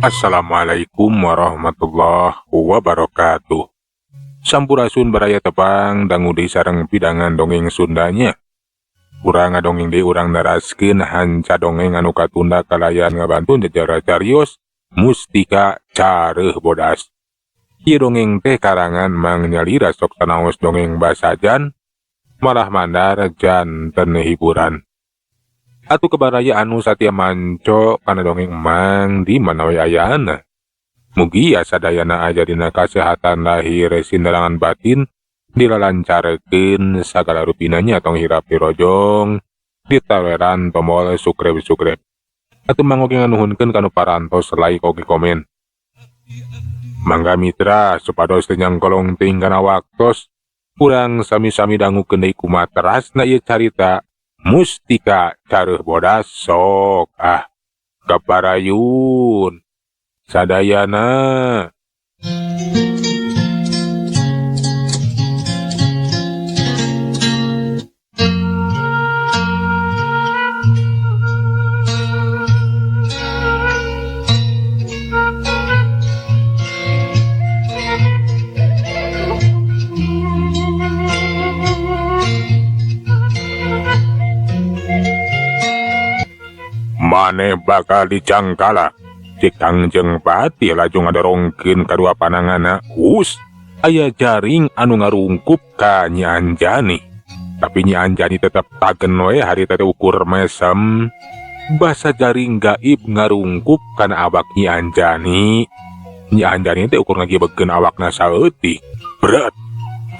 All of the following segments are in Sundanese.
Assalamualaikum warahmatullahi wabarakatuh. Sampurasun baraya tepang dangu deui sareng pidangan dongeng Sundanya. Urang ngadongeng deui urang naraskeun hanca dongeng anu katunda kalayan ngabantu jajara carios Mustika Careuh Bodas. Ieu dongeng teh karangan Mang Nyalira sok sanaos dongeng basajan malah mandar janten hiburan. Atuh kebaraya anu satia manco kana dongeng Mang di mana we ayana. Mugia sadayana aya dina kasehatan lahir sindarangan batin dilalancarkeun sagala rupinanya tong hirap dirojong ditaweran tombol subscribe. Atuh Mang oge nganuhunkeun kanu parantos like oge komen. Mangga mitra supados teu nyangkolong teuing kana waktos urang sami-sami dangukeun deui kumaha terasna ieu carita Mustika Careuh Bodas sok ah kaparayun sadayana. Maneh bakal dicangkala. Cek Kangjeng Patih laju ngadorongkeun kadua pananganna. Hus, aya jaring anu ngarungkup ka Nyi Anjani. Tapi Nyi Anjani tetep tagen we harita teh ukur mesem. Basa jaring gaib ngarungkup kana awak Nyi Anjani. Nyi Anjani teh ukur ngagibekeun awakna saeutik. Berat,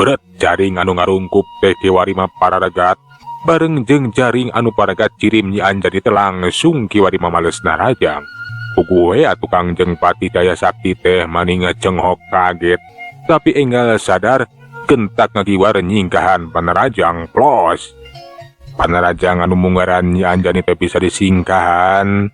berat jaring anu ngarungkup teh kiwari mah pararegat. Bareng jeung jaring anu paragat cirim Nyi Anjani teh langsung kiwari mah malesna rajang. Puguh we atuh Kangjeng Patih Jaya Sakti teh mani ngecenghok kaget. Tapi enggal sadar gentak ngagiwar nyingkahan panarajang plos. Panarajang anu munggaran Nyi Anjani teh bisa disingkahan.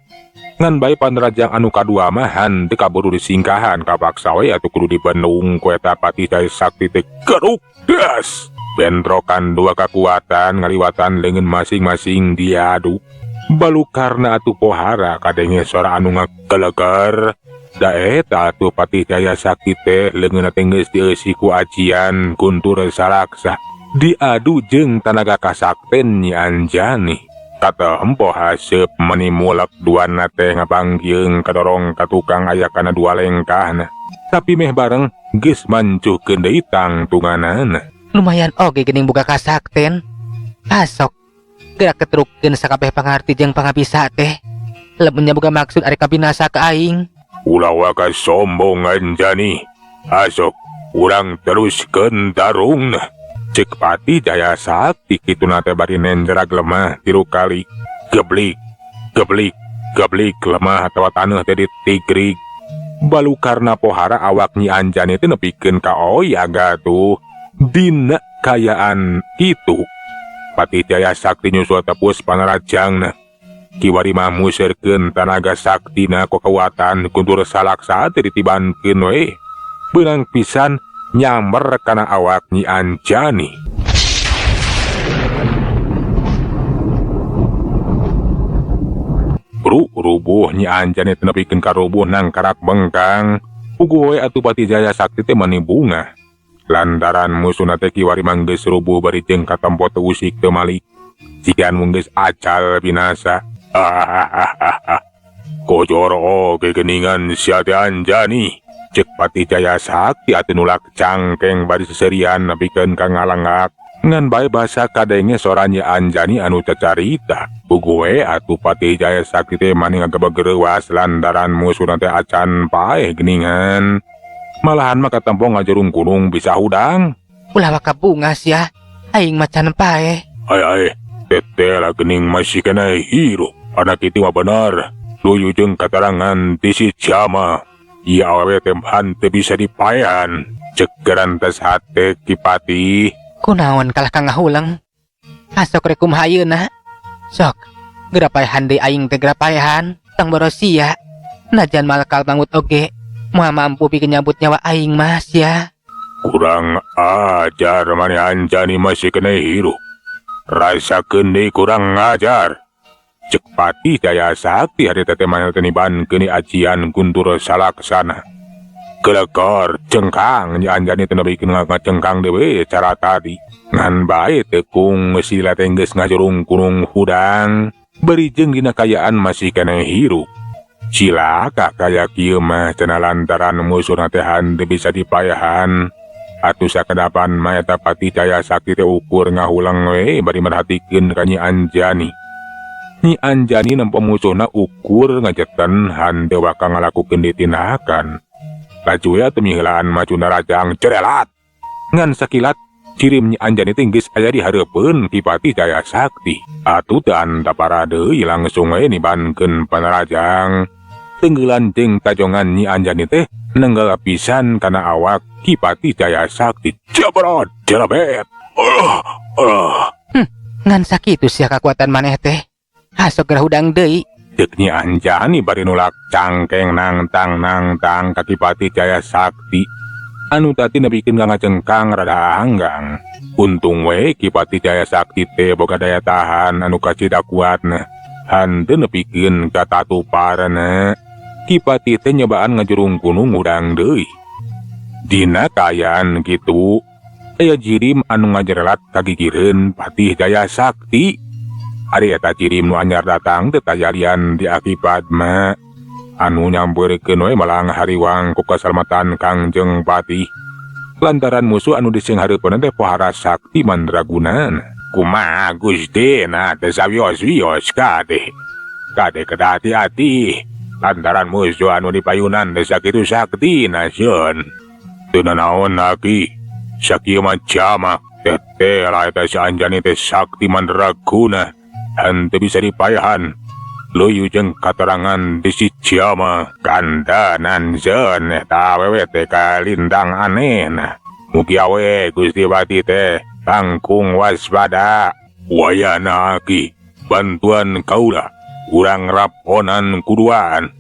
Ngan bae panarajang anu kadua mah henteu kaburu disingkahan kapaksa we atuh kudu dibendung ku eta Patih Jaya Sakti teh geruk das. Bentrokan dua kekuatan ngaliwatan leungeun masing-masing diadu. Balukarna atuh pohara kadenge suara anu ngageleger. Da eta atuh Patih Jaya Sakti teh leungeunna teh geus dieusi ku ajian Guntur Salaksa. Diadu jeung tanaga kasakten Nyi Anjani. Katempo haseup meni mulek duana teh ngapangkieung kadorong ka tukang aya kana dua lengkahna. Tapi meh bareng geus mancuhkeun deui tangtunganana. Lumayan oge geuning boga kasakten. Asok gerak keterukkeun sakabeh pangarti jeung pangabisa teh. Lamun nya boga maksud arek kabinasa ka aing. Ulah waka sombong Anjani. Asok urang teruskeun tarungna. Cek Patih Jaya Sakti kituna teh bari nenjerag lemah 3 kali. Geblik, geblik, geblik lemah atawa taneuh teh ditigrig. Balukarna pohara awak Nyi Anjani teh nepikeun ka oyag atuh. Dina kayaan kitu. Patih Jaya Sakti nyusul tepus panarajangna. Kiwari mah muserkeun tanaga saktina ku kekuatan Guntur Salaksa teh ditibankeun we. Beunang pisan nyamber kana awak Nyi Anjani. Bru rubuh Nyi Anjani teh nepikeun ka rubuh nangkarak bengkang. Puguh we atuh Patih Jaya Sakti teh meuni bungah. Lantaran musuhna teh kiwari mah geus rubuh bari jeung katempo teu usik teu malik. Jigan mung geus acal binasa. Kojor oge geuningan sia teh Anjani. Cek Patih Jaya Sakti atuh nulak cangkeng bari seserian nepikeun ka ngalangak. Ngan bae basa kadenge sora Nyi Anjani anu cacarita. Puguh we atuh Patih Jaya Sakti teh mani ngagebegereuwas lantaran musuhna teh acan paeh geuningan. Malahan mah katempo ngajurung gunung bisa hudang. Ulah waka bungas ya, aing macan paeh. Ai ai, teteh lah geuning masih kena hirup. Anak itu mah bener. Luyu jeung katarangan ti si Jama. Ieu awewe teh henteu bisa dipaehan. Cek gerantes hate Ki Patih. Kunaon kalah ka ngahuleng? Asok rek kumaha ayeuna? Sok, geura paehan deui aing teh geura paehan, tong borosia. Najan malakal mangut oge. Moal mampu bikin nyabut nyawa aing mas ya. Kurang ajar maneh Anjani masih kena hirup. Rasakeun deui kurang ajar. Cek Patih Jaya Sakti harita teh manehna teh nibankeun ajian Guntur Salaksana. Kelekor cengkang Nyi Anjani teh nepikeun ngacengkang deui cara tadi. Ngan bae teu kung sila teh geus ngajurung kunung hudang bari jeung dina kaayaan masih keneh hirup. Cilaka kaya kieu mah cenah lantaran musuhna teh henteu bisa dipayahan. Atuh sakedapan mah eta Patih Jaya Sakti teh ukur ngahuleng we bari merhatikeun ka Nyi Anjani. Nyi Anjani nempo musuhna ukur ngajeten henteu bakal ngalakukeun ditindakan. Laju we atuh miheulaan maju narajang cerelat. Ngan sakilat cirim Nyi Anjani teh geus aya di hareupeun Ki Patih Jaya Sakti. Atuh teu antapara deui langsung we nibankeun panarajang. Tenggelan jeung tajongan Nyi Anjani teh nenggel pisan kana awak Ki Patih Jaya Sakti. Jebrot jelebet. Ngan sakitu sia kakuatan maneh teh. Hasok geura hudang deui. Ceuk Nyi Anjani bari nulak cangkeng nangtang nangtang ka Ki Patih Jaya Sakti. Anu tadi nepikeun ka ngacengkang rada anggang. Untung we Ki Patih Jaya Sakti teh boga daya tahan anu kacida kuatna. Henteu nepikeun ka tatuparna. Ki Patih teh nyobaan ngajurung gunung hudang deui. Dina kaayaan kitu aya jirim anu ngajerelat kagigireun Patih Jaya Sakti. Ari eta jirim nu anyar datang teh tajalian di Aki Padma. Anu nyampeurkeun we malang hariwang ku kasalamatan Kangjeng Patih. Lantaran musuh anu disinghareupeun teh pohara sakti mandraguna. Kumaha Gusti na teh sawios-wios kade. Kade kedah hati-hati. Lantaran musuh anu dipayunan teh sakitu sakti sieun. Teu nanaon aki. Sakieu mah jamak teh teh lah eta si Anjani teh sakti mandraguna. Henteu bisa dipayahan. Luyu jeung katerangan di si Ciama kandanan zeun eta awewe teh kalindang anehna. Mugi awe Gusti Patih teh langkung waspada. Wayana aki bantuan kaula urang raponan kuduaan.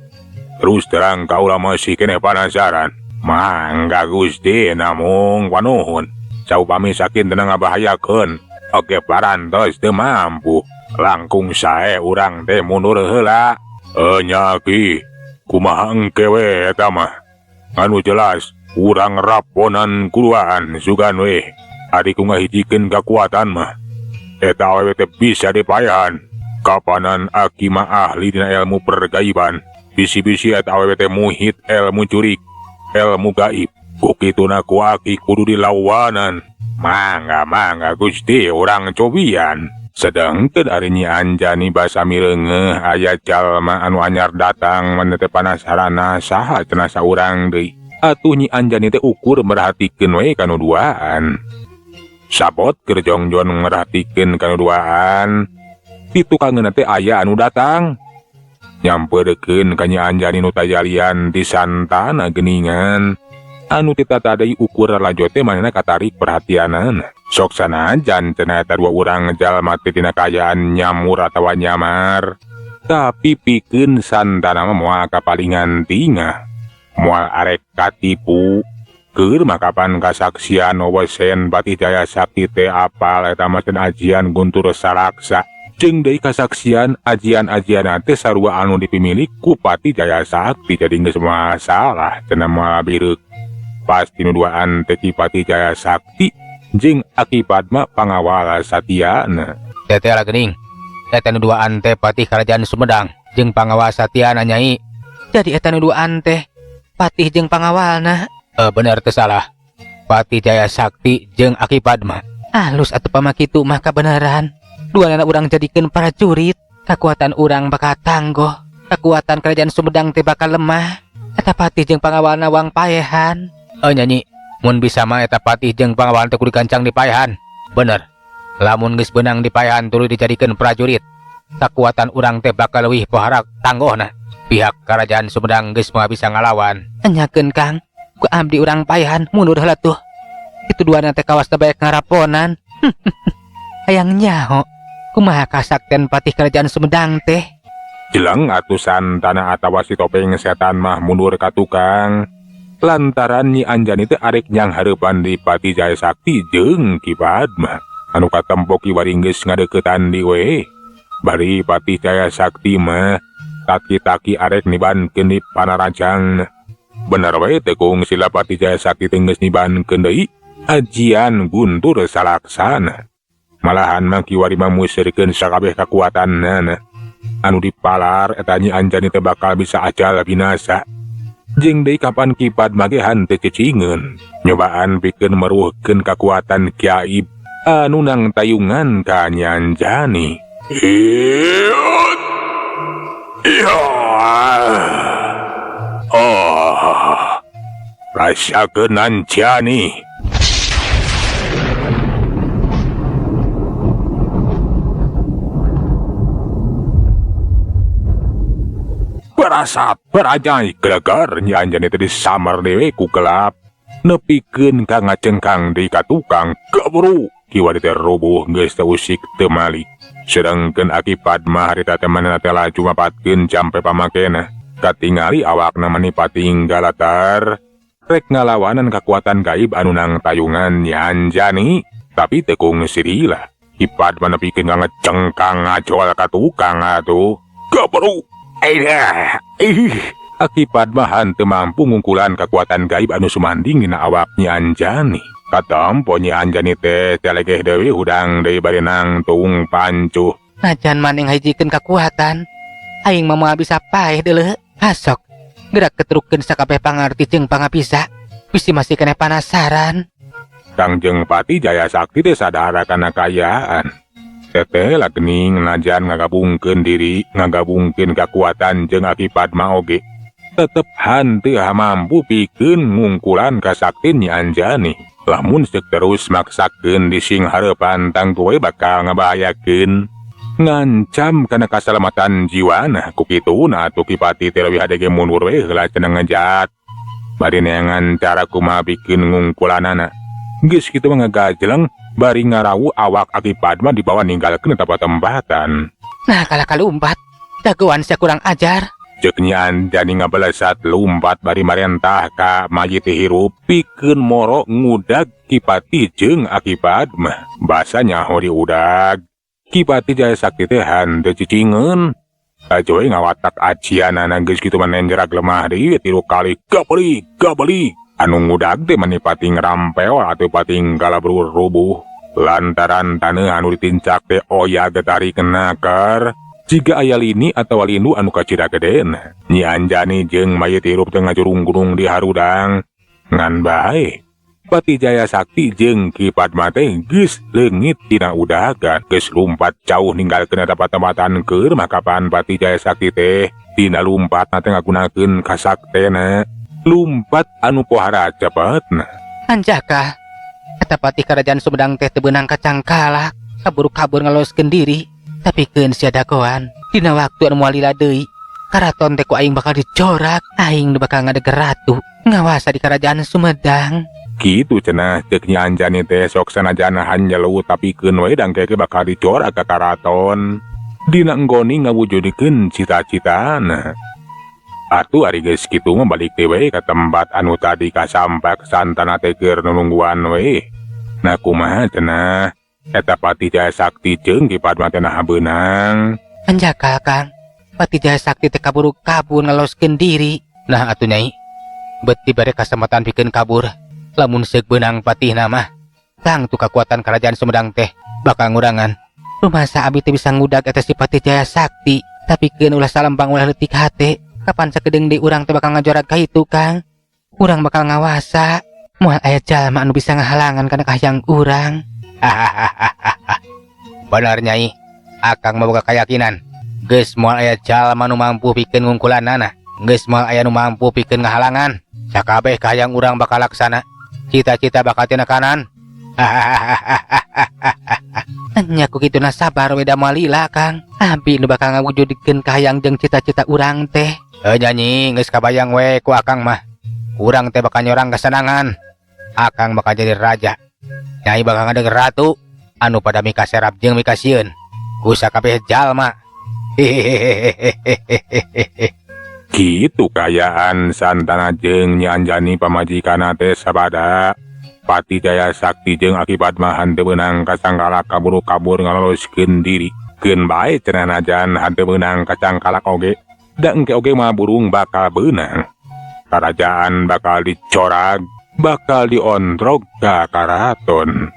Terus terang kaula masih keneh penasaran. Mangga Gusti namung panuhun. Saupami sakinten ngabahayakeun oge parantos teu mampu. Langkung sae urang teh mundur heula. Nya ki, kumaha engke we eta mah. Anu jelas urang raponan kuduaan sugan we. Ari ku ngahijikeun kakuatan mah. Eta awewe teh bisa dipayahan. Kapanan aki mah ahli dina ilmu pergaiban. Bisi-bisi eta awewe teh muhit ilmu jurik, ilmu gaib. Ku kituna ku aki kudu dilawanan. Mangga mangga Gusti urang cobian. Sedangkeun ari Nyi Anjani basa mireungeuh aya jalma anu anyar datang maneh teh panasarana saha cenah saurang deui. Atuh Nyi Anjani teh ukur merhatikeun we kanu duaan. Sabot keur jongjon merhatikeun kanu duaan, di tukangeunna teh aya anu datang. Nyampeurkeun ka Nyi Anjani nu tajalian di santana geuningan. Anu teu tatadai ukur lalajo teh manehna katarik perhatianana. Sok sanajan cenah eta dua urang jalma teh dina kaayaan nyamur atawa nyamar. Tapi pikeun santana mah moal kapalingan tingah. Moal arek katipu. Keur mah kapan kasaksian wesen Patih Jaya Sakti teh apal eta mah cenah ajian Guntur Salaksa. Jeung deui kasaksian ajian-ajian teh sarua anu dipimilik ku Patih Jaya Sakti jadi geus moal salah cenah moal bireuk. Pasti nu duaan teh Ki Patih Jaya Sakti jeung Aki Padma pangawal satiana. Teteh lah geuning. Eta nu duaan teh Patih Kerajaan Sumedang jeung pangawal satiana nyai. Jadi eta nu duaan teh Patih jeung pangawalna. Bener teu salah. Patih Jaya Sakti jeung Aki Padma. Alus atuh pamakitu mah kabeneran. Duanana urang jadikeun prajurit. Kakuatan urang bakal tanggoh. Kakuatan Kerajaan Sumedang teh bakal lemah. Eta Patih jeung pangawalna wang paehan. Nyanyi, mun bisa mah eta Patih jeung pangawal teh kudu gancang dipaehan. Bener. Lamun geus beunang dipaehan tuluy dijadikeun prajurit. Kakuatan urang teh bakal leuwih poharak tanggohna. Pihak Kerajaan Sumedang geus moal bisa ngalawan. Enyakeun Kang, ku abdi urang paehan mundur heula tuh. Itu duana teh kawas teh bae ngaraponan. Hayang nyaho, kumaha kasakten Patih Kerajaan Sumedang teh? Jeleng atuh santana atawa si topeng setan mah mundur ka tukang. Lantaran Nyi Anjani teh arek nyang hareupan di Patih Jaya Sakti jeung Ki Padma. Anu katempo kiwari geus ngadeuketan di we. Bari Patih Jaya Sakti mah taki-taki arek nibankeun di panarajang. Bener we teu kungsi Patih Jaya Sakti teh geus nibankeun deui ajian Guntur Salaksana. Malahan mah kiwari mah museurkeun sakabeh kakuatanna. Anu dipalar eta Nyi Anjani teh bakal bisa ajal binasa. Jeung deui kapan Ki Padma ge henteu cicingeun. Nyobaan pikeun meruhkeun kakuatan gaib anu nang tayungan ka Nyi Anjani. Oh, rasakeun Anjani. Barasat barajai gelegar Nyi Anjani teh disamar dewe ku gelap. Nepikeun ka ngacengkang deui ka tukang kaburu kiwari teh rubuh geus teu usik teu malik. Sedangkeun Aki Padma harita teh manehna teh laju mapatkeun jampe pamakena. Katingali awakna mani patinggal latar. Rek ngalawanan kakuatan gaib anu nang tayungan Nyi Anjani, tapi teu kungsi lila. Ki Padma nepikeun ka ngecengkang ngajol ka tukang atuh. Kaburu. Aki Padma henteu mampu ngungkulan kakuatan gaib anu sumanding dina awak Nyi Anjani. Katempo Nyi Anjani teh telegeh deui hudang deui bari nangtung pancuh. Najan maneh ngahijikeun kakuatan, aing mah moal bisa paeh deuleu. Asok, gerak keterukeun sakabeh pangarti jeung pangabisa. Bisi masih keneh panasaran. Kangjeng Patih Jaya Sakti teh sadar kana kaayaan. Teteh lah gening najan ngagabungkeun diri, ngagabungkeun kakuatan jeung Aki Padma oge. Tetep henteu mampu pikeun ngungkulan kasaktin Nyi Anjani. Lamun seuk terus maksakeun di sing hareupan tangtu we bakal ngabahayakeun. Ngancam kana kasalamatan jiwana ku kituna atuh Ki Patih teh leuwih hade ge mundur we heula cenah ngejat. Bari neangan cara kumaha pikeun ngungkulanana. Geus kitu mah ngagajleng bari ngarawu awak Aki Padma dibawa ninggalkeun eta patempatan. Nah kalah kalumpat, dagoan sia kurang ajar. Ceuk Nyi Anjani ngabalesat lumpat bari marentah ka mayit hirup pikeun moro ngudag Ki Patih jeung Aki Padma. Basa nyaho diudag. Ki Patih Jaya Sakti teh henteu cicingeun. Ajoe ngawatak ajianana geus kitu mah nenjerak lemah deui 3 kali gabeli gabeli. Anu ngudag teh mani pati ngerampel atuh pati ngalabrur rubuh. Lantaran taneuh anu ditincak teh oyag tarik nakar. Jiga aya lini atawa lindu anu kacida gedena. Nyi Anjani jeung mayit hirup teh ngajurung-gurung di harudang. Ngan bae Patih Jaya Sakti jeung Ki Padma teh geus leungit tina udagan, geus lumpat jauh ninggalkeun eta patempatan keur makapan Patih Jaya Sakti teh tina lumpatna teh ngagunakeun kasaktena. Lumpat anu pohara cepetna. Anjaka, eta patih kerajaan Sumedang teh teu beunang kacangkalak, kabur-kabur ngaloskeun diri. Tapi keun sia dagoan, dina waktu anu moal lila deui, karaton teh ku aing bakal dicorak, aing nu bakal ngadeg ratu ngawasa di kerajaan Sumedang. Kitu cenah ceuk Nyi Anjani teh sok sanajan hanjelu tapi keun we dangkeke bakal dicorak ka karaton. Dina enggoni ngawujudkeun cita-citana. Atuh ari geus kitu mah balik teh we ka tempat anu tadi kasampak santana teh keur nungguan we. Nah kumaha cenah eta Patih Jaya Sakti jeung Ki Padma teh naha beunang. Anjaka Kang, Patih Jaya Sakti teh kaburu kabur ngaloskeun diri. Nah atuh Nyai, bet dibere kasempatan pikeun kabur. Lamun seuk beunang patihna mah, tang tu kakuatan kerajaan Sumedang teh bakal ngurangan. Rumasa abi teh bisa ngudag eta si Patih Jaya Sakti, tapi keun ulah salempang ulah leutik hate. Kapan sakedeung deui urang teh bakal ngajorat ka itu Kang? Urang bakal ngawasa. Moal aya jalma anu bisa ngahalangan kana kahayang urang. Bener Nyai, akang mah boga kayakinan. Geus moal aya jalma nu mampu pikeun ngungkulanana. Geus moal aya nu mampu pikeun ngahalangan. Sakabeh kahayang urang bakal laksana. Cita-cita bakal tina kanan. Nya ku kituna sabar we da moal lila Kang. Abi nu bakal ngawujudkeun kahayang jeung cita-cita urang teh. Nyanyi geus kabayang we ku akang mah. Urang teh bakal nyorang kesenangan. Akang bakal jadi raja. Nyai bakal ngadeg ratu anu pada mikaserap jeung mikasieun ku sakabeh jalma. Hehehehehehehe. Kitu kaayaan Santana jeung Nyi Anjani pamajikanna teh sabada. Patih Jaya Sakti jeung Aki Padma henteu beunang kasangkala kaburu kabur ngaloloskeun diri. Keun bae cenah najan henteu meunang kacangkalak oge, da engke oge mah burung bakal beunang. Karajaan bakal dicorag, bakal diontrog ka karaton.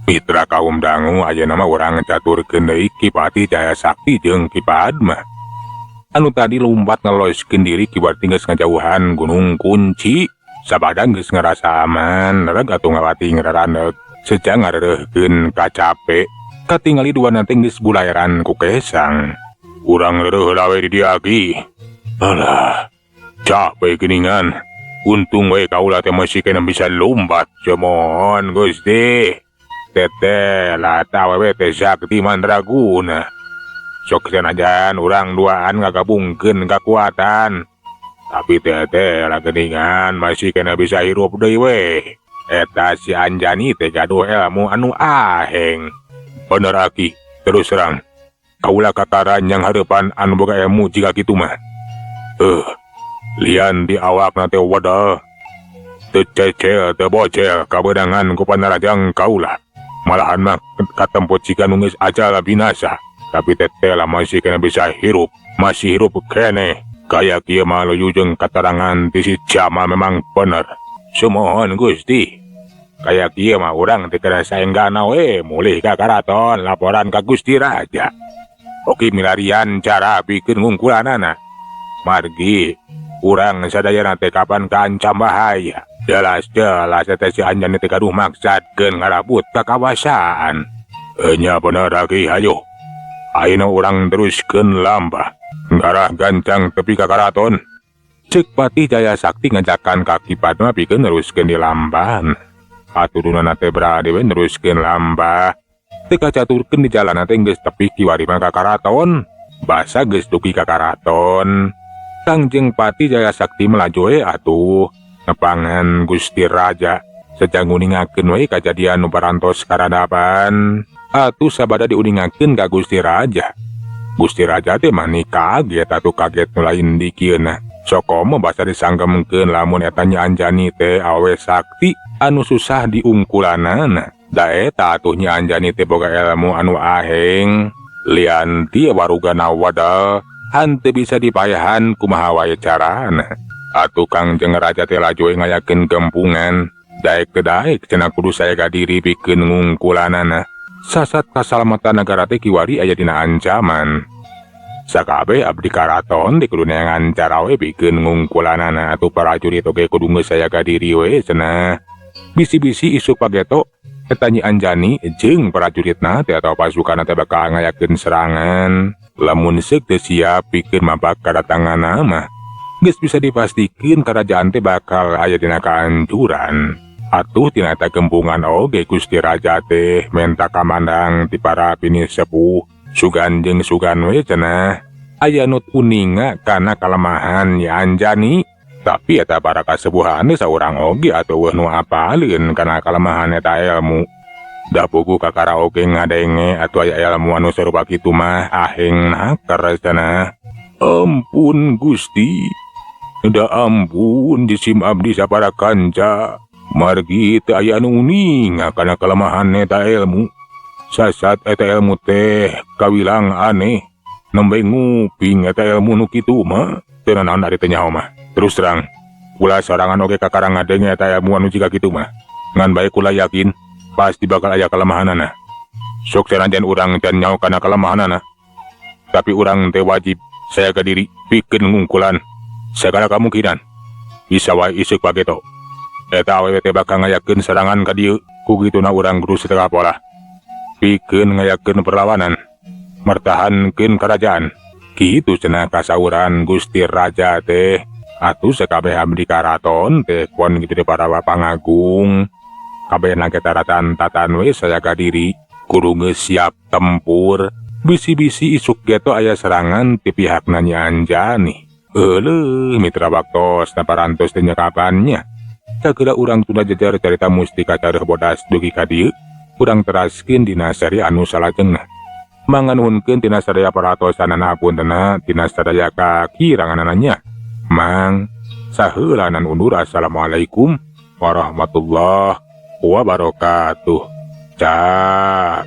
Mitra kaum dangu ayeuna mah urang caturkeun deui Ki Patih Jaya Sakti jeung Ki Padma. Anu tadi lumpat ngeloskeun diri kiwari geus ngajauhan Gunung Kunci. Sabada geus ngarasa aman, reg atuh ngawati ngararaneg. Seja ngareureurkeun kacape, katingali dua nanti geus bulayaran ku kesang. Urang reureuh heula we di dieu aki. Alah, capek geuningan. Untung we kaula teh masih kena bisa lumpat. Cemohon Gusti. Teteh lah awewe teh sakti mandraguna. Sok sanajan urang duaan ngagabungkeun kakuatan. Tapi teteh lah geuningan masih kena bisa hirup deui we. Eta si Anjani teh gaduh ilmu anu aheng. Bener aki, terus terang. Kaula kataran yang hareupan anu boga ilmu jiga kitu mah. Lian di awakna teh wadah. Teu cecel teu bocel kabeunangan ku panarajang kaula. Malahan mah katempot jika nu geus ajal binasa. Tapi teteh lah masih kena bisa hirup, masih hirup keneh. Kaya kieu mah luyu jeung katarangan ti si Jamal memang bener. Sumohon Gusti. Kaya kieu mah urang teh kena saenggana we mulih ka karaton laporan ka Gusti Raja. Oke milarian cara pikeun ngungkulanana. Margi urang sadayana teh kapan kaancam bahaya. Jelas-jelas teh si Anjani teh gaduh maksudkeun ngarabut kakawasaan. Nya bener aki hayo. Ayeuna urang teruskeun lampah. Ngarah gancang tepi ka karaton. Ceuk Patih Jaya Sakti ngajakan ka Ki Padma pikeun neruskeun di lampahan. Aturunana teh berade we neruskeun lampah. Teu kacaturkeun di jalan teh geus tepi kiwari mah ka karaton. Basa geus dugi ka karaton. Kangjeng Patih Jaya Sakti melaju we atuh nepangan Gusti Raja. Seja nguningakeun we kajadian nu parantos karadapan. Atuh sabada diuningakeun ka Gusti Raja. Gusti Raja teh mani kaget atuh kaget nu lain dikieuna. Sokomo basa disanggemkeun lamun eta Nyi Anjani teh awe sakti anu susah diungkulanana. Da eta atuh Nyi Anjani teh boga ilmu anu aheng. Lian ti warugana wadal henteu bisa dipayahan kumaha wae carana. Atuh Kangjeng Raja teh laju we ngayakeun gempungan. Daek teu daek cenah kudu sayaga diri pikeun ngungkulanana. Sasat kasalamatan nagara teh kiwari aya dina ancaman. Sakabeh abdi karaton teh kudu neangan cara we pikeun ngungkulanana atuh prajurit oge kudu geus sayaga diri we cenah. Bisi-bisi isuk pageto eta Nyi Anjani jeung prajuritna teh atawa pasukanna teh bakal ngayakeun serangan. Lamun seuk teu siap pikeun mabak kadatanganna mah geus bisa dipastikeun karajaan teh bakal aya dina kahancuran. Atuh tina eta gempungan oge Gusti Raja teh menta kamandang ti para pinisepuh. Sugan jeung sugan we cenah aya nu uninga kana kalemahan Nyi Anjani. Tapi eta para kasepuhan teh saurang oge atuh eueuh nu apaleun kana kalemahan eta ilmu. Da puguh kakara oge ngadenge atuh aya ilmu anu sarupa kitu mah aheng naker cenah. Ampun Gusti, da ampun jisim abdi sapara kanca. Margi teu aya anu uninga kana kalemahan eta ilmu. Sasat eta ilmu teh kawilang aneh. Nembe nguping eta ilmu nu kitu mah. Teu nanaon ari teh nyaho mah. Terus terang, kula sorangan oge kakara ngadenge eta ilmu anu jiga kitu mah. Ngan bae kula yakin pasti bakal aya kelemahanana. Sok sanajan urang can nyaho kana kelemahanana. Tapi urang teh wajib sayaga diri pikeun ngungkulan sagala kamungkinan. Bisa wae isuk pageto. Eta awewe teh bakal ngayakeun serangan ka dieu. Ku kituna urang kudu setengah pola. Pikeun ngayakeun perlawanan, mertahankeun kerajaan. Kitu cenah kasauran Gusti Raja teh. Atuh sakabeh abdi karaton teh pon kitu teh para pangagung. Kabeh ge taratan-tatan we sayaga diri. Kudu geus siap tempur. Bisi-bisi isuk geto aya serangan ti pihakna Nyi Anjani. Euleuh mitra waktos naparantos teh nyakapannya. Cagera urang tunda jejer carita Mustika Careuh Bodas dugi ka dieu, urang teraskeun dina seri anu salajengna. Manganuhunkeun tina sadaya perhatosanana, hapuntenna tina sadaya kakiranganana nya. Mang saheulanan undur, assalamualaikum warahmatullahi wabarakatuh. Cak.